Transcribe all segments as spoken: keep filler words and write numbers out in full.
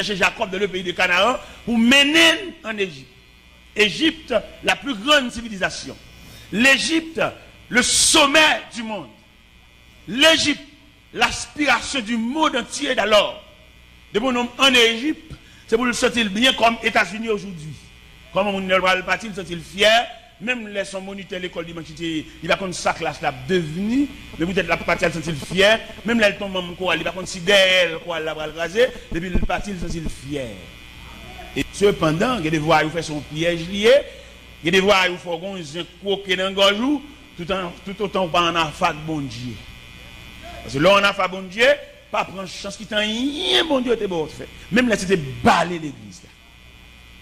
chercher Jacob dans le pays de Canaan pour mener en Égypte. Égypte, la plus grande civilisation. L'Égypte, le sommet du monde. L'Égypte, l'aspiration du monde entier d'alors. Depi yon nonm ann Ejip, se pou l santi l byen kòm Etazini aujourd'hui. Kòman moun nan pral pati, l santi l fyè. Menm lè se yon monitè lekòl dimanch li te ye, li pa konn sa klas la ap devni, men poutèt l ap pati a, l santi l fyè. Menm lè l te yon manm koral, li pa konn si dèyè l koral la pral kraze. Depi l pati, l santi l fyè. E sepandan, gen de vwayou fè se yon pyèj li ye. Gen de vwayou fè w gen yon zen kwoke nan gòj ou, toutan, toutotan w pa ann afe ak Bondye. Paske lè w ann afe ak Bondye, pa pran chans, kite anyen Bondye te ba w fè. Menm lè se te bale legliz la.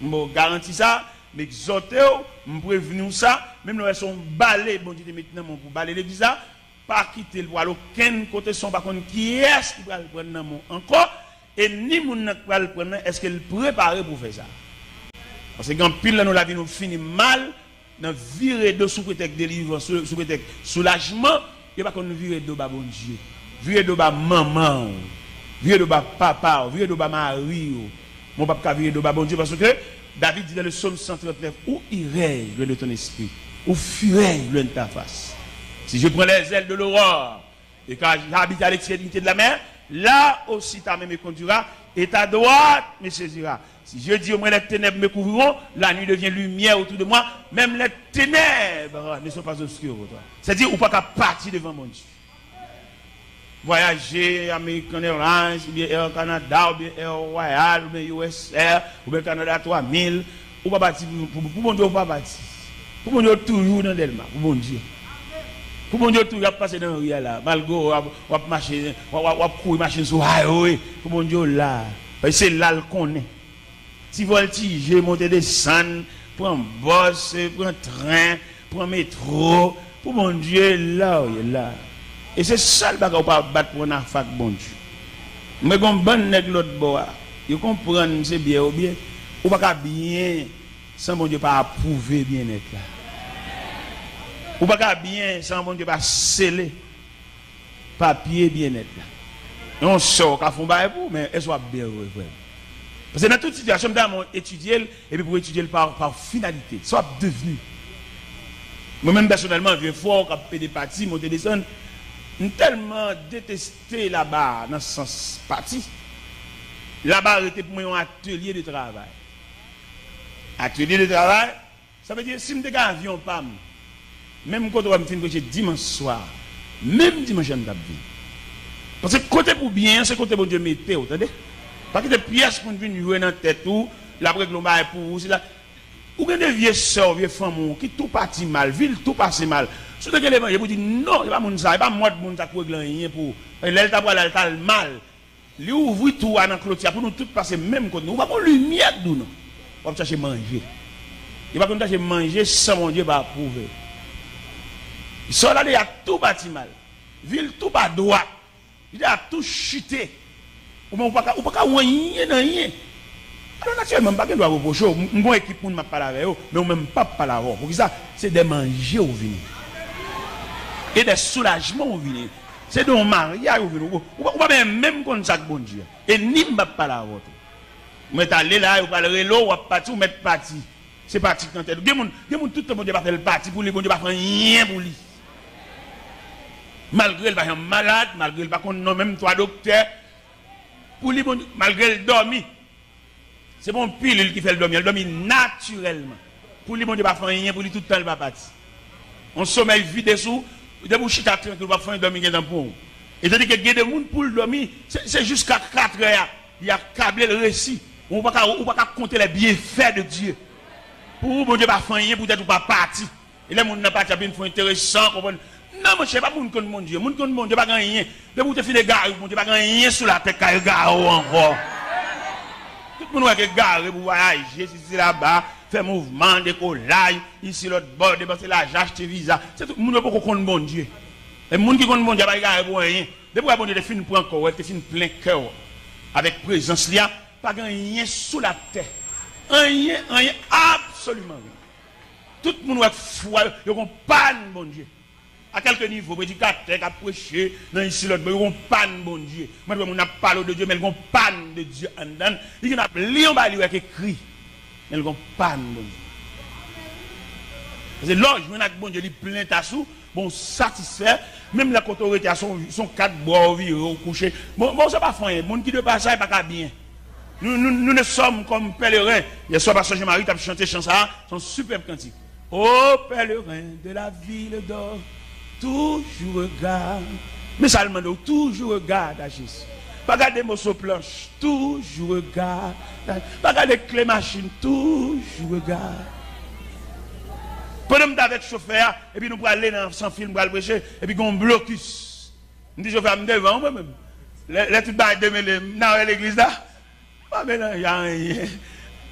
M ba w garanti sa, m egzòte w, m prevni w sa, menm lè w wè se yon bale Bondye te met nan men w pou bale legliz la, pa kite l pou al okenn kote san w pa konn kiyès ki pral pran nan men w ankò, e ni moun nan k pral pran nan, èske l prepare pou fè sa? Paske gen anpil nan nou lavi nou fini mal, nan vire do sou pretèks delivrans, sou, sou pretèks soulajman, yo pa konn vire do ba Bondye. Vire do ba manman w, vire do ba papa w, vire do ba mari w. Mwen p ap ka vire do ba Bondye paske David di nan le psaume cent trente-neuf, où irai-je loin de ton esprit? Où furai-je loin de ta face? Si je prends les ailes de l'aurore et que j'habite à l'extrémité de la mer, là aussi ta main me conduira et ta droite me saisira. Si je dis au moins les ténèbres me couvriront, la nuit devient lumière autour de moi, même les ténèbres ne sont pas obscures pour toi. C'est-à-dire, ou pa ka pati devan Bondye. Vwayaje American Airlines, oubyen Air Canada, oubyen Air Royal, oubyen U S Air, oubyen Canada twa mil, ou pa pati pou, pou, pou Bondye, ou pa pati. Pou Bondye, ou toujou nan Dèlma, pou Bondye. Pou Bondye, ou toujou ap pase nan ri a la, malgre w ap, w ap mache, w ap, w ap, w ap kouri machin sou highway, pou Bondye, ou la. Paske se la l konnen. Ti vòltije, monte desann, pran bòs, pran tren, pran metwo, pou Bondye, la w ye la. E se sèl bagay ou pa bat pou ann afe ak Bondye. Mwen gen yon bann nèg lòt bò a, yo konprann se byè yo byen, ou pa ka byen san Bondye pa apwouve byennèt la. Ou pa ka byen san Bondye pa sele papye byennèt la. Yon sè w ka fè yon bagay pou ou, men èske w ap byen vre, vrèman? Paske nan tout sitiyasyon, m ta renmen w etidye l, epi pou w etidye l pa, pa finalite. Sa w ap devni. Mwen menm pèsonèlman, vye fwa w k ap pede pati, monte desann, m tèlman deteste laba a nan sans pati. Laba a rete pou mwen yon atelye de travay. Atelye de travay, sa vle di, si m te gen avyon pa m, menm kote w wè m fin preche dimanch swa, menm dimanch la m t ap vin. Paske kote pou byen an, se kote Bondye mete w, tande? Pa kite pyès moun vin jwe nan tèt ou, l ap regle yon bagay pou ou, se la. Ou gen de vye sè w, vye fanmi w, ki tou pati mal, vi l tou pase mal. Si w te gen levangil, pou di, non, se pa moun sa, se pa mòd moun sa k regle anyen pou ou. Lè l ta pral la, l t al mal. Li ouvri twou a nan kloti a pou nou tout pase menm kote nou. Ou pa gon limyè k di w non. W ap chache manje. Yo pa konn chache manje san Bondye pa apwouve. Sòl ale a tou pati mal. Vil tou pa dwat. Li te ap tou chite. Ou menm ou pa ka, ou pa ka wè anyen nan anyen. Alò natirèlman, m pa gen dwa repwoche w. M, m gon ekip moun m ap pale avè yo, men ou menm m p ap pale avè w. Poukisa? Se dè manje ou vini. E dè soulajman ou vini. Se de yon maryaj ou vin, ou, ou, ou pa menm, menm konn sa k Bondye. E ni m p ap pale avè w tou. Ou mèt ale la, yo pral rele w, w ap pati, ou mèt pati. Se pati k nan tèt ou. Gen moun, gen moun tout tan Bondye pa fè l pati pou li, Bondye pa fè anyen pou li. Malgre l pa janm malad, malgre l pa konn non menm twa doktè, pou li, Bondye, malgre l dòmi, se pa yon pilil ki fè l dòmi, l dòmi natirèlman. Pou li, Bondye pa fè anyen pou li tout tan l pa pati. Yon somèy vide sou, depi w chita trankil, w p ap fè anyen, dòmi gentan pran w. E tandike gen de moun, pou l dòmi, se, se jiska katrè a, li akable, l resi. Ou pa ka, ou pa ka konte les bienfaits de Dieu. Pou ou, Bondye pa fè anyen, poutèt ou pa pati. E lè moun nan pati, ap vin fò enteresan, konprann. Non, monchè, pa moun konn Bondye. Moun konn Bondye, pa gen anyen. Depi w te fin egare, Bondye pa gen anyen sou latè k ka egare w ankò. Tout moun wè k egare pou vwayaje, sisi laba, fè mouvman, dekolay, isi lòt bò, depanse lajan, achte viza. Se tout moun yo poko konn Bondye. E moun ki konn Bondye, pa egare pou anyen. Depi w wè Bondye te fin pran kò w, te fin plen kè w avèk prezans li a, pa gen anyen sou latè. Anyen, anyen, absoliman anyen. Tout moun wè k fwa yo, yo gon pàn Bondye. A kèlke nivo, predikatè k ap preche nan isi lòt bò, yo gon pàn Bondye. Mwen t wè moun ap pale de Dye, men l gon pàn de Dye anndan l. Li gen ap li yon bagay, li wè k ekri, men l gon pàn Bondye. Paske lè w jwenn ak Bondye, li plen tas ou, bon, w satisfè, menm lè kote w rete a, se yon, se yon kat bwa w vire, w kouche. Bon, bon, se pa fè anyen. Moun ki de pasaj pa ka byen. Nous, nous, nous ne sommes comme pèlerins. Yè swa, pastè Jean-Marie t ap chante chan sa a, se yon sipèb kantik. Ô pèlerins de la ville d'or, toujours regarde. Men sa l mande w, toujours regarde à Jésus. Pa gade moso planch, toujours regarde. Pa gade kle machin, toujours regarde. Pandan m t avèk chofè a, epi nou prale nan Sanfil, m pral preche, epi gen yon blokis. M di chofè a, "M devan w mwen menm." Lè, lè tout bagay demele, m nan wè legliz la. Pa melanje anyen.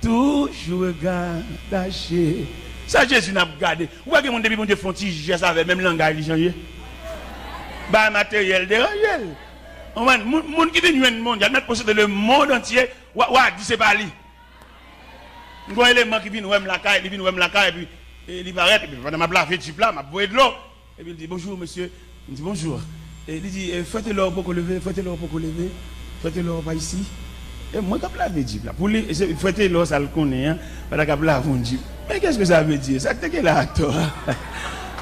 Toujours regarde à Jésus. Sa Jezi n ap gade. Ou wè gen moun depi Bondye fè yon ti jès avè l, menm langaj li chanje. Bagay materyèl deranje l. Konprann? Moun, moun ki vin jwenn Bondye, admèt posede le monde entier, w a, w a di se pa li. Gen yon eleman ki vin wè m lakay, li vin wè m lakay, epi, e, li parèt, epi pandan m ap lave jip la, m ap voye dlo. Epi l di, "Bonjour, monsieur." M di, "Bonjour." E li di, e, "Frè Telor poko leve, Frè Telor poko leve, Frè Telor pa isi." E mwen k ap lave jip la. Pou li, se Frè Telor sa l konnen an, pandan k ap lave yon jip. "Mais qu'est-ce que ça veut dire? Sa k te gen la atò a?"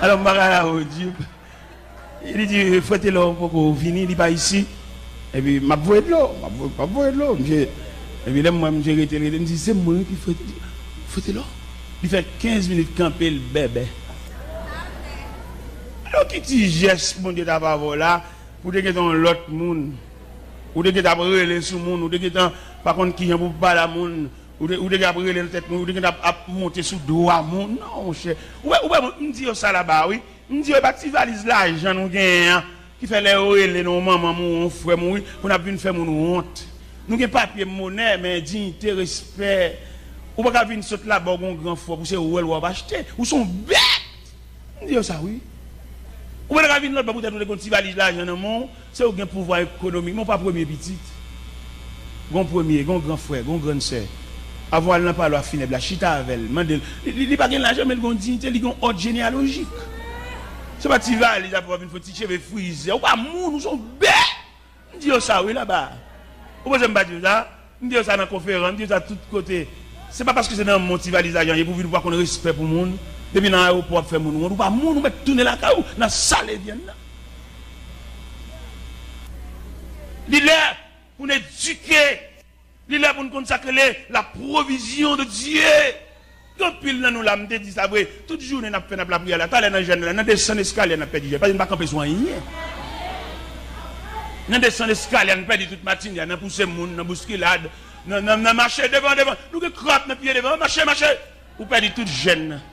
Alò, m pa ka lave yon jip. Li di, "Frè Telor poko vini, li pa isi." Epi, m ap voye dlo, m ap vo-, m ap voye dlo, misye. Epi, lè m wè misye rete, rete, m di, "Se mwen ki Frè Telor." Frè Telor? Li fè kenz minit kanpe, l bèbè. Alò, ki ti jès Bondye ta va ba w la, pou te gentan yon lòt moun, ou te gentan ap rele sou moun, ou te gentan pa konn kijan pou pale a moun, ou te, ou te gentan ap rele nan tèt moun, ou te gentan ap, ap monte sou do a moun. Non, monchè. Ou wè, ou wè, m di yo sa laba, wi. M di yo, e pa ti valiz lajan nou genyen an ki fè lè yo rele nou, manman mouri, yon frè mouri, pou n ap vin fè moun wont. Nou gen papye monè, men diyite, respè. Ou pa ka vin sot laba, w gen yon gran frè, pou se wòl w ap achte. Ou se yon bèt! M di yo sa, wi. Ou pa ta ka vin lòt bò poutèt ou te gen yon ti valiz lajan nan men w, se ou gen pouvwa ekonomik, men ou pa premye pitit. Gon premye, gon gran frè, gon grann sè. Avan w al nan palwa finèb la, chita avè l, mande l. Li, li, li pa gen lajan, men l gon diyite, li gon òd jeneyalojik. Se pa ti valiz la pou w ap vin fè ti cheve frize. Ou pa moun, ou se yon bèt! M di yo sa, wi, laba. Ou panse m pa di yo sa? M di yo sa nan konferans, m di yo sa tout kote. Se pa paske se nan men w ti valiz lajan ye pou vin ou pa konn respè pou moun. Depi nan ayewopò w ap fè moun wont, ou pa moun, ou mèt tounen lakay ou, nan sale vyann nan. Li lè pou n edike. Li lè pou n konn sa k rele la provision de Dieu. Gen anpil nan nou la, m te di sa vre, tout jounen n ap fè, n ap lapriyè la, talè nan jèn la, nan desann eskalye a n ap pèdi jèn, paske n pa kanpe sou anyen. Nan desann eskalye a, n pèdi tout matine a, nan pouse moun, nan bouskilad, nan, nan, nan mache devan, devan. Nou gen krab nan pye devan, mache, mache. Ou pèdi tout jèn nan.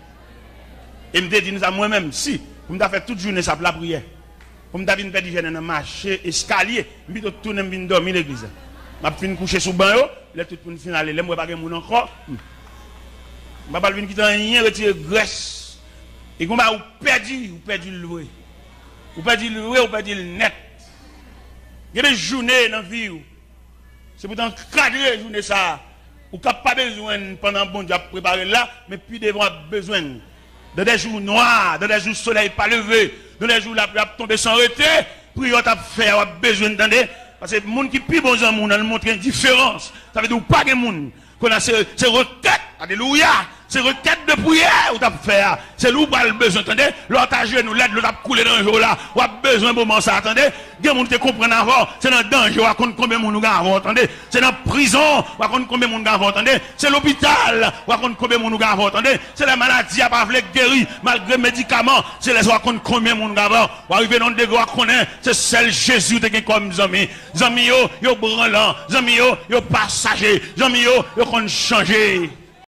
E m te di n sa mwen menm, si pou m ta fè tout jounen sa ap lapriyè, pou m ta vin pèdi jèn nan mache eskalye, m pito tounen m vin dòmi legliz la. M ap fin kouche sou ban yo, lè tout moun fin ale, lè m wè pa gen moun ankò, m, m p ap al vin kite anyen retire grès. E konba ou pèdi, ou pèdi l vre. Ou pèdi l vre, ou pèdi l nèt. Gen de jounen nan vi w, se pou w ta ankadre jounen sa a. Ou ka pa bezwen l pandan Bondye ap prepare l la, men pi devan w ap bezwen l. Dans des jours noirs, dans des jours soleil pas levé, dans des jours lapli ap tonbe san rete, priyè w t ap fè a w ap bezwen l, tande. Paske moun ki pi bon zanmi w nan l montre endiferans. Sa vle di ou pa gen moun. Kounye a se, se rekèt, alelouya, se rekèt de priyè ou t ap fè a. Se li w pral bezwen, tande. Lè w t ajenou, lè dlo t ap koule nan je w la, w ap bezwen moman sa a, tande. Gen moun ki te konprann avan w, se nan danje w a konn konbyen moun ou gen avan w, tande. Se nan prizon w a konn konbyen moun gen avan w, tande. Se lopital w a konn konbyen moun ou gen avan w, tande. Se lè maladi a pa vle geri, malgre medikaman, se lè sa w a konn konbyen moun gen avan w. W a rive nan yon degre w a konnen se sèl Jezi w te gen kòm zanmi. Zanmi yo, yo branlan. Zanmi yo, yo pasaje. Zanmi yo, yo konn chanje.